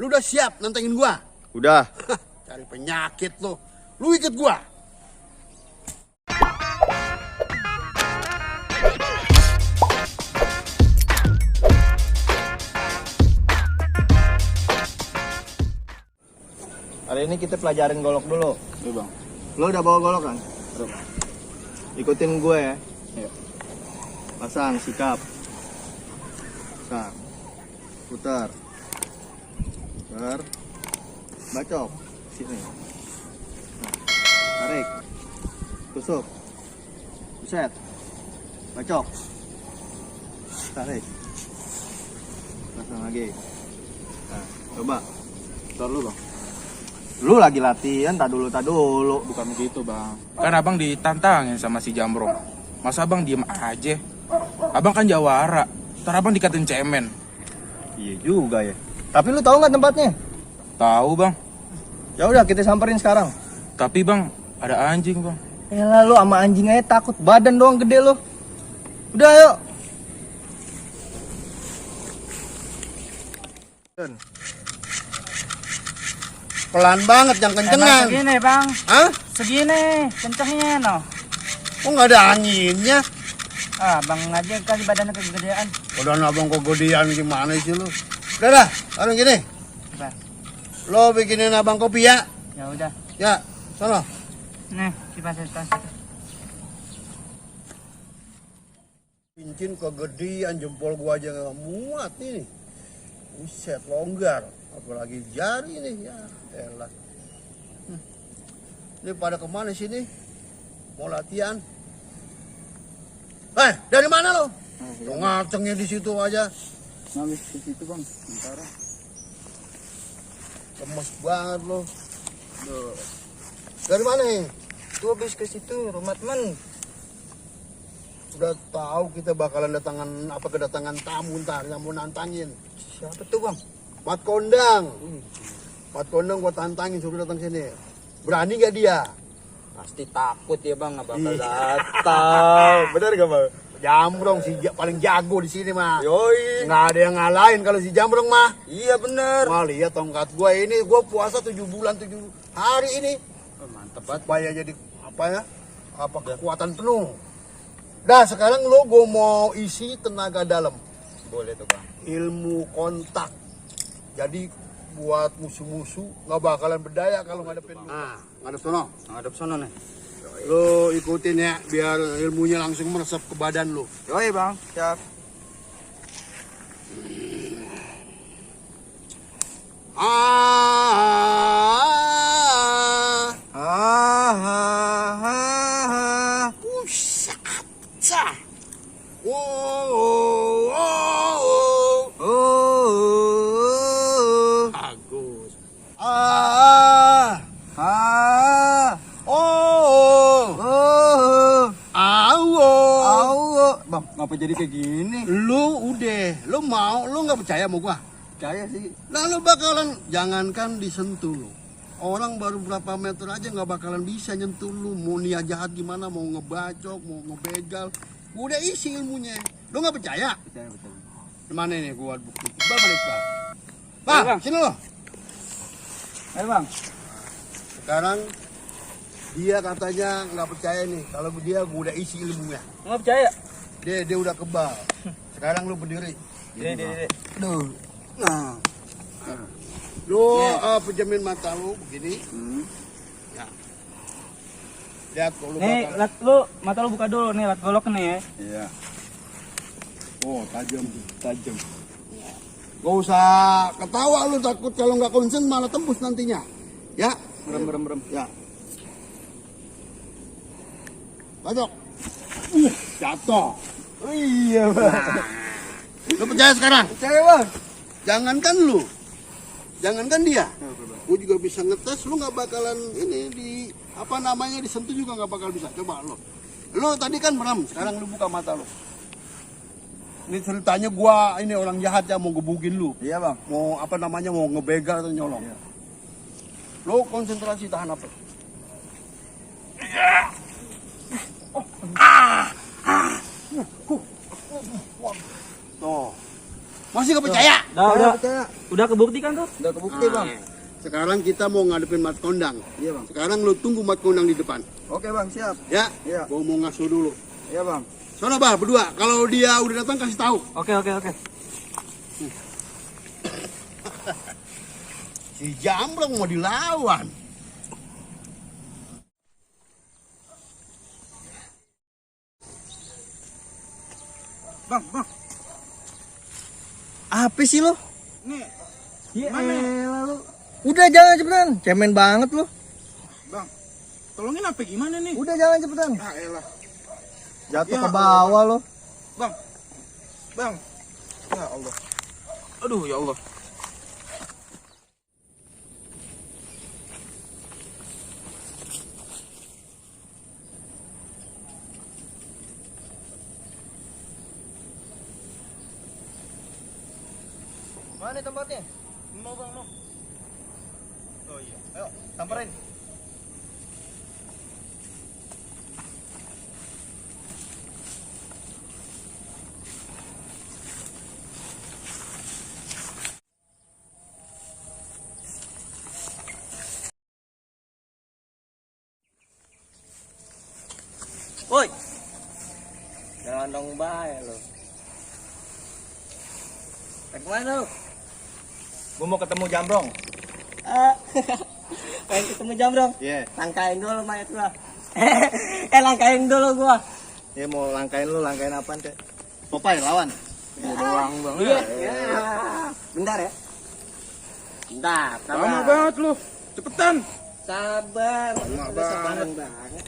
Lu udah siap nantangin gua? Udah. Cari penyakit lu. Lu ikut gua. Hari ini kita pelajarin golok dulu. Iya bang. Lo udah bawa golok kan? Udah bang. Ikutin gue ya. Iya. Pasang, sikap. Pasang. Putar. Putar. Bacok. Sini. Nah. Tarik. Tusuk. Buset. Bacok. Tarik. Pasang lagi. Nah, coba. Ntar lu bang. Lu lagi latihan, tak dulu. Bukan begitu bang. Kan abang ditantangin sama si Jambrong. Masa abang diem aja? Abang kan jawara. Ntar abang dikatain cemen. Iya juga ya. Tapi lu tahu nggak tempatnya? Tahu bang. Ya udah kita samperin sekarang. Tapi bang, ada anjing bang. Ya lu sama anjing aja takut, badan doang gede lu. Udah ayo. Pelan banget, jangan kencengan. Segini bang, Hah? segini kencangnya no. Kok nggak ada anginnya? Ah bang aja kali badannya kegedean. Udah abang kegedean gimana sih lu? Udah dah, sekarang gini. Apa? Lo bikinin abang kopi ya? Ya udah. Ya, sono. Nih, kipas. Cincin kegedean, jempol gua aja nggak muat ini. Buset, longgar. Apalagi jari nih, ya elah. Ini pada kemana sini? Mau latihan? Dari mana lo? Lo ngacengnya di situ aja. Habis ke situ bang. Sementara. Lemes banget lo. Duh. Dari mana nih? Tuh habis ke situ rumah teman. Udah tahu kita bakalan kedatangan tamu ntar yang mau nantangin. Siapa tuh bang? Mat Kondang. Mat Kondang gua tantangin suruh datang sini. Berani gak dia? Pasti takut ya bang, nggak bakal Datang. Bener gak bang? Jambrong paling jago di sini mah. Yoi. Nggak ada yang ngalahin kalau si Jambrong mah. Iya bener. Mah lihat tongkat gua ini, gua puasa 7 bulan 7 hari ini. mantep banget. Supaya jadi kekuatan penuh. Dah sekarang lo gua mau isi tenaga dalam. Boleh tuh bang. Ilmu kontak. Jadi buat musuh-musuh nggak bakalan berdaya kalau ngadepin lu. Nah, ngadep sono. Ngadep sono nih. Lo ikutin ya biar ilmunya langsung meresap ke badan lo. Yoi bang, siap. Usatsa. Bagus. Bang, ngapa jadi kayak gini? Lu nggak percaya sama gua? Percaya sih. Nah lu bakalan, jangankan disentuh lu. Orang baru berapa meter aja nggak bakalan bisa nyentuh lu. Mau niat jahat gimana, mau ngebacok, mau ngebegal. Gua udah isi ilmunya. Lu nggak percaya? Percaya betul. Gimana ini gua bukti? Coba balik Pak, sini lo. Ayo bang. Sekarang dia katanya nggak percaya nih. Kalau dia gua udah isi ilmunya. Nggak percaya? Dia udah kebal. Sekarang lu berdiri. Dede. Duh. Nah. Lu pejamin mata lu begini. Ya. Lihat kalau lu Nih, bakal. lihat lu, mata lu buka dulu nih, lihat golok nih ya. Iya. Oh, tajam. Gak usah ketawa lu, takut kalau nggak konsen malah tembus nantinya. Ya. Merem. Ya. Bacok. Jatuh. Iya bang. Lu percaya sekarang? Percaya bang. Jangankan dia. Gue juga bisa ngetes, lu nggak bakalan ini disentuh juga nggak bakal bisa. Coba lu tadi kan merem, sekarang lu buka mata lu. Ini ceritanya gua ini orang jahat ya, mau gebukin lu. Iya bang. Mau mau ngebegal atau nyolong. Iya. Lu konsentrasi, tahan apa? Tuh. Masih gak percaya? Udah kebukti kan tuh? Udah kebukti bang. Sekarang kita mau ngadepin mat kondang. Iya bang. Sekarang lu tunggu mat kondang di depan. Oke bang, siap. Ya? Iya. Gua mau ngasuh dulu. Iya bang. Sono bah, berdua. Kalau dia udah datang kasih tahu. Oke. Si Jambrong mau dilawan. Bang. Apa sih lo? Nih, Iya Mana? lu. Udah jalan cepetan. Cemen banget lu. Bang. Tolongin apa gimana nih? Udah jalan cepetan. Ah, elah. Jatuh Ya ke bawah lo. Bang. Ya Allah. Aduh, ya Allah. Mana tempatnya? Mau bang, mau. Oh iya. Ayo, samperin. Woi. Jangan dong bae lo. Kemana lo? Gue mau ketemu Jambrong. Pengen ketemu Jambrong? Iya. Langkain dulu mayat gua. Langkain dulu gua. Ya mau langkain lu, langkain apaan kek? Popeye lawan. Doang bang. Iya. Bentar ya. Bentar, Lama sabar. banget lu. Cepetan. Sabar. Lama Udah sabaran banget. banget.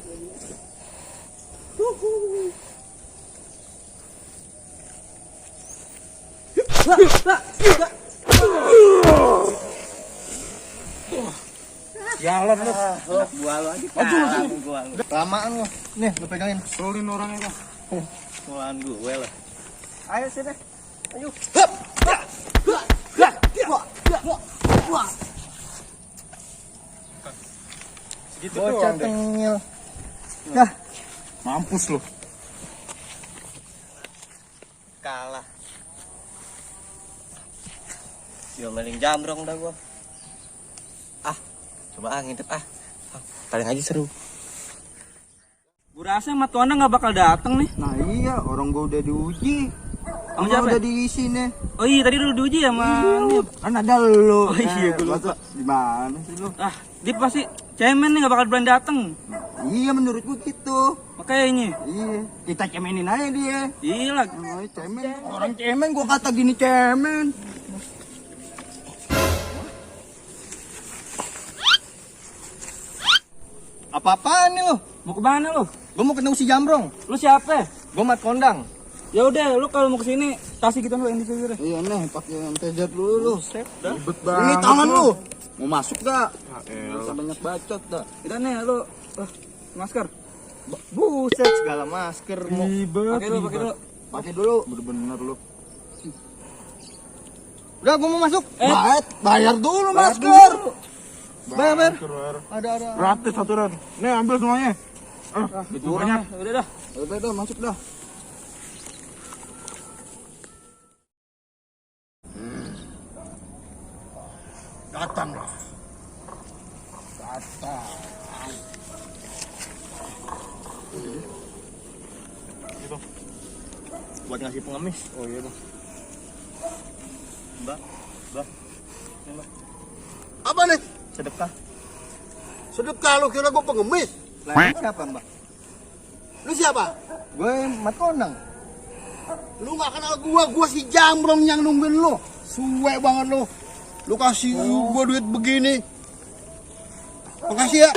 Jalan lu. Gua lu aja kalah sama gua lu. Lamaan lu. Nih, lu pegangin. Solin orangnya bang. Mulahan gue lah. Ayo sini. Ayo. Segitu Bocah doang deh. tengil. Dah, Mampus lu. Kalah. Diomelin Jambrong dah gua. Coba ngintip paling aja seru. Gua rasa Mat Kondang nggak bakal dateng nih. nah iya, orang gue udah diuji. Sama Orang siapa? udah diisi nih. Oh iya tadi lu diuji sama dia. Kan ada lu. Oh iya, gue lupa. masa gimana sih lu? Dia pasti cemen nih nggak bakal berani dateng. Iya, menurut gue gitu. Makanya Iya, kita cemenin aja dia. gila. Oh, cemen. Orang cemen, gue kata gini cemen. Apa-apaan nih lu? Mau ke mana lu? Gue mau ketemu si Jambrong. Lu siapa? Gue Mat Kondang. Ya udah, lu kalau mau kesini kasih gitu lu yang di pinggir. Iya nih, pakai MTZ dulu lu. Ribet Ini banget. tangan lu. Mau masuk gak? elah. Bisa banyak bacot dah. Udah nih lu masker. Buset, segala masker mau. Pakai dulu. Pakai dulu. Bener-bener lu. Udah, gue mau masuk. Eh. Bayar dulu masker. Bayar. Bayar. Ada. Gratis aturan. Nih ambil semuanya. Itu banyak. Udah dah. Udah, masuk dah. Datanglah. Buat ngasih pengemis. Oh iya bang. Mbak. Apa nih? Sedekah. Sedekah lu kira gue pengemis? Lah siapa mbak? Lu siapa? Gue Mat Kondang. Lu gak kenal gua si Jambrong yang nungguin lu. Suwe banget lu. Lu kasih gua duit begini. Makasih ya.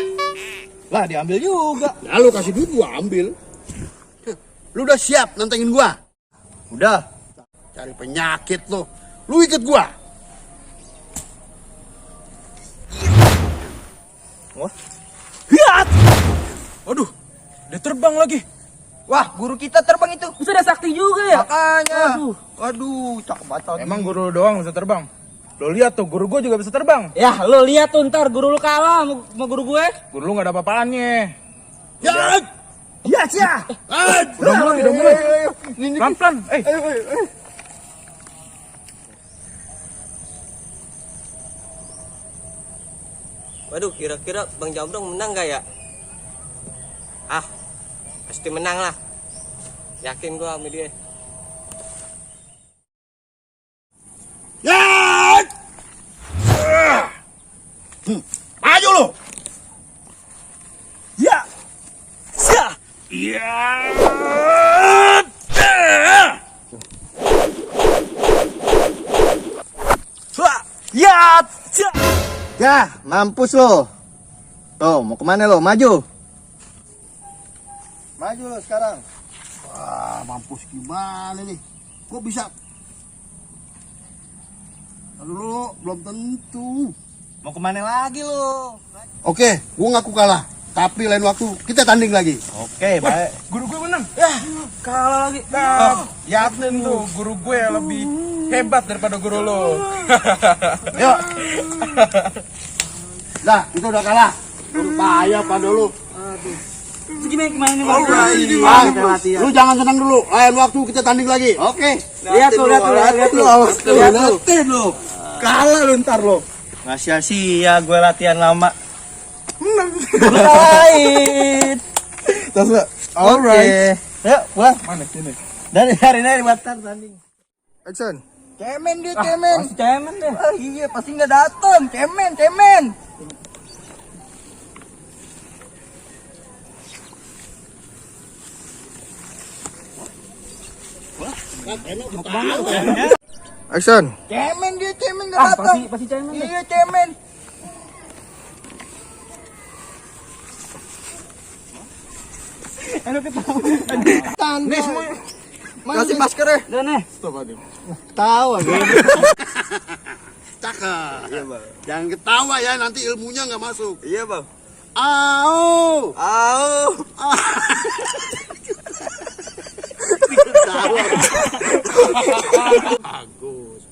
Lah diambil juga. Ya lu kasih duit gua ambil. Lu udah siap nantengin gua? Udah. Cari penyakit lu. Lu ikut gua. Wah. Aduh, dia terbang lagi. Wah, guru kita terbang itu. Bisa ada sakti juga ya? Makanya. Waduh, cakep banget. Emang guru lu doang bisa terbang? Lo lihat tuh, guru gue juga bisa terbang. Ya, lu lihat tuh ntar guru lu kalah sama guru gue. Guru lu gak ada apa-apaannya. Ya. Ya, cia. Udah mulai. Pelan-pelan. Waduh, kira-kira Bang Jambrong menang gak ya? Ah, pasti menang lah. Yakin gua sama dia. Ya! Maju lu! Ya! Ya! Ya! Ya! Ya! Ya, mampus lo. Tuh, mau kemana lo? Maju. Maju lo sekarang. Wah, mampus gimana nih? Kok bisa? Aduh lu, belum tentu. Mau kemana lagi lo? Oke, gua ngaku kalah. Tapi lain waktu kita tanding lagi. Oke, baik. Guru gue menang. Kalah lagi. Yakin tuh guru gue lebih hebat daripada guru lo. Yuk. Dah, kita udah kalah. Bahaya pada lu. Itu gimana nih Bang? Lu jangan senang dulu. Lain waktu kita tanding lagi. Oke. Lihat tuh. Awas tuh, liatin lo. Kalah lu ntar lo. Nggak sia-sia gue latihan lama. Lain. Terus, Alright. Yuk, pulang. Mana sini? Dari hari ini batal tanding. Action. Cemen dia, cemen. Pasti cemen deh. Ah, iya, pasti nggak dateng. Cemen. Action. Cemen dia, cemen nggak Ah, dateng. pasti cemen deh. Iya, cemen. Nih semuanya. Kasih maskernya. Udah nih. Stop aja. Tahu aja. cakep. Jangan ketawa ya, nanti ilmunya nggak masuk. Iya, Bang. Au. Au. Ketawa. Bagus.